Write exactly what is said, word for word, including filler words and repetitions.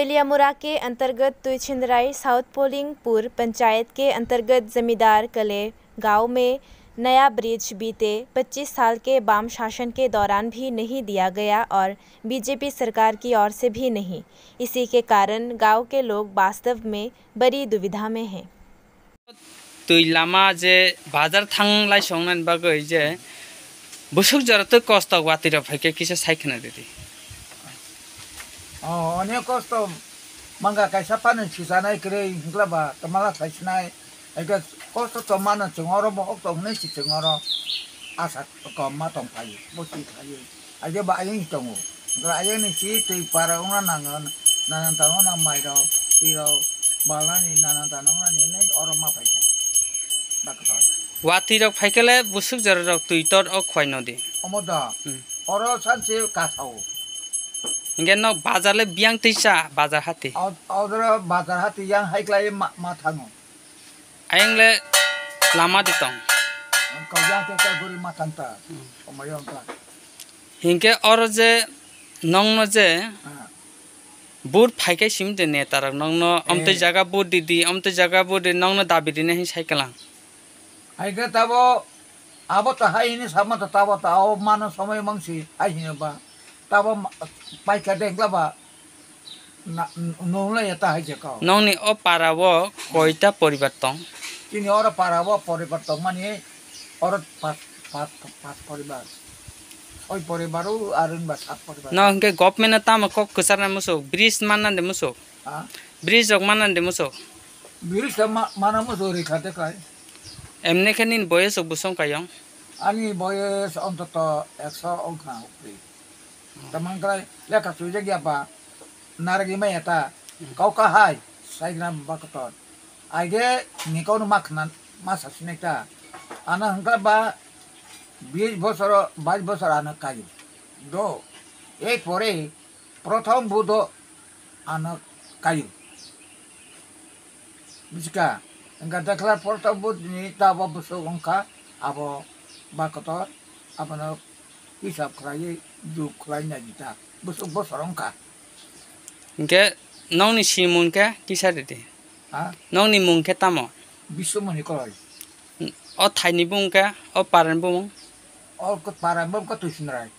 लियामुरा के अंतर्गत तुइछिंदराई साउथ पोलिंगपुर पंचायत के अंतर्गत जमींदार कले गांव में नया ब्रिज बीते पच्चीस साल के वाम शासन के दौरान भी नहीं दिया गया और बीजेपी सरकार की ओर से भी नहीं। इसी के कारण गांव के लोग वास्तव में बड़ी दुविधा में हैं। Twi lama je bazar thang lai songnani bagwi je busuk jora twi kosto watwi rok phaikhe kisa sai khna ridi. Oh, onek kosto manga kaisa pani sisanai kwrwi hwnkla ba twmala khlai sinai. Eke kosto tongmano chwng oro mohok tong hwnwi si chwng oro asa kom ma tong phaio, bo si phaio. Aje ba ayang tongo. Gra ayang ni si twi para ongna nango, nanan tano nang mai rok, twi rok, balani nanan tano ongna ni nai oro ma phaikha. Bakto. Watwi rok phaikele busuk jora rok twi tot o khwai no di. Omo da. Hmm. Oro sanse kasao. Hingke no bazar le biyang twi cha bazar hati. Od-, odro bazar hati yang hai klai ma, ma thango. Ayang le lama di tong. Kau yang te ta guri ma thang ta. Hmm. Omo yang ta. Hingke oro je nongno je Ah. Vote phaikai simi de neta rok nongno amtwi Eh. jaga vote di di, amtwi jaga vote di, nongno dabi rina hin sai kalang. Hai khe tabo abo ta hai hini sama ta tabo ta o mano somoi mangsi hai hini ba. Tabo ma-, paikha dengla ba. Na, n-, nung lai ya ta hai je kau. Nongni o para o koita poribar tong? Chini oro para o poribar tong mani oro pas, pas, pas poribar. Soi poribar o, aro ni ba sat poribar. No hingke government no tamo kok kwchar na musuk, bridge manna de musuk. Ha? Bridge rok manna de musuk. Bridge ta ma-, mana musuk rikha de kai. Emne khe nini boyes rok bwswng kayong? Ani boyes ontoto ekso wngkha upri. Tamang khlai lekha swijak ya ba, narwgwi maya ta, kau kahai, saigra ba kotor. Aige ni kau no ma khna, ma sa sinai ta. Ano hwnkha ba, bis bosor, bais bosor ano kayu. Do, ei pore, prothom budo ano kayu. Bujiska, hwnkha dakla prothom budni tabo bwswk wngkha, abo ba kotor, abono hisab khlaiwi jug khlai nai di ta. Bwswk bosor wngkha. Hingke nongni simung khe kisa ridi? Ha? Nongni mung khe tamo? Biswamoni Koloi. O thaini bumung khe, o parani bumung? O ko-, parani bumung khe Tuisinrai.